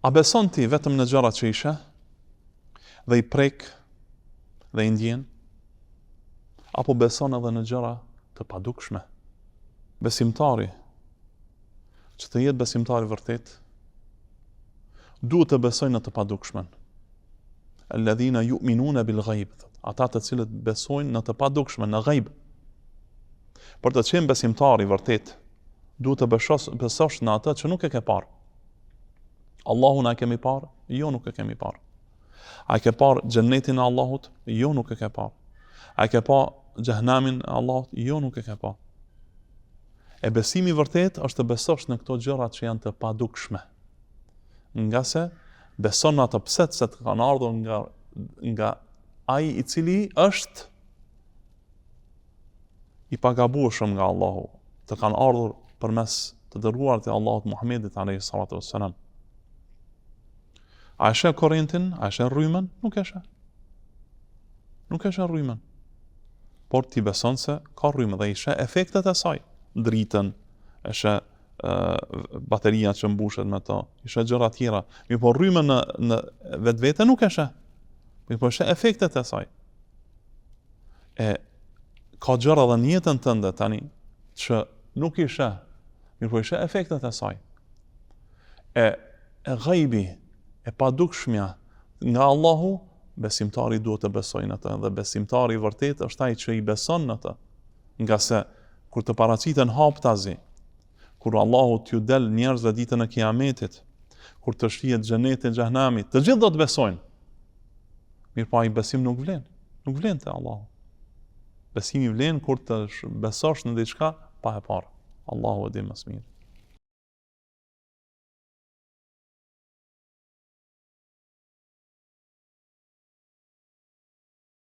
A beson ti vetëm në gjërat që i sheh dhe i prek dhe i ndjen? Apo beson edhe në gjëra të padukshme? Besimtari, që të jetë besimtar i vërtetë, duhet të besojë në të padukshmen. Alladhina yu'minuna bil ghaib, ata të cilët besojnë në të padukshmen, në ghaib. Për të qenë besimtar i vërtetë, duhet të besosh, besosh në atë që nuk e ke parë. Allahun a e kemi parë? Jo, nuk e kemi parë. A e ke parë xhennetin e Allahut? Jo, nuk e ke parë. A e ke pa xhehenemin e Allahut? Jo, nuk e ke pa. E besimi i vërtetë është të besosh në këto gjëra që janë të padukshme. Ngase beson në ato pse se të kanë ardhur nga nga ai i cili është i pagabueshëm nga Allahu, të kanë ardhur përmes të dërguarit të Allahut Muhammedit alayhi salatu wassalam. A e sheh korrentin? A e sheh rrymën? Nuk e sheh. Nuk e sheh rrymën. Por ti beson se ka rrymë dhe i sheh efektet e saj, dritën, e sheh bateria që mbushet me to, i sheh gjëra tjera. Mirëpo rrymën në, në vetvete nuk e sheh. Mirëpo sheh efektet e saj. E ka gjëra dhe në jetën tënde tani që nuk i sheh, mirëpo i sheh efektet e saj. E, e gajbi, e padukshmja nga Allahu, besimtari duhet të besojë në të dhe besimtari i vërtetë është ai që i beson në të. Ngase kur të paraqiten haptazi, kur Allahu t'ju del njerëzve ditën e Kiametit, kur të shihet xheneti e xhehenemi, të gjithë do të besojnë. Mirëpo ai besim nuk vlen, nuk vlen te Allahu. Besimi vlen kur të besosh në diçka pa e parë. Allahu e di më së miri.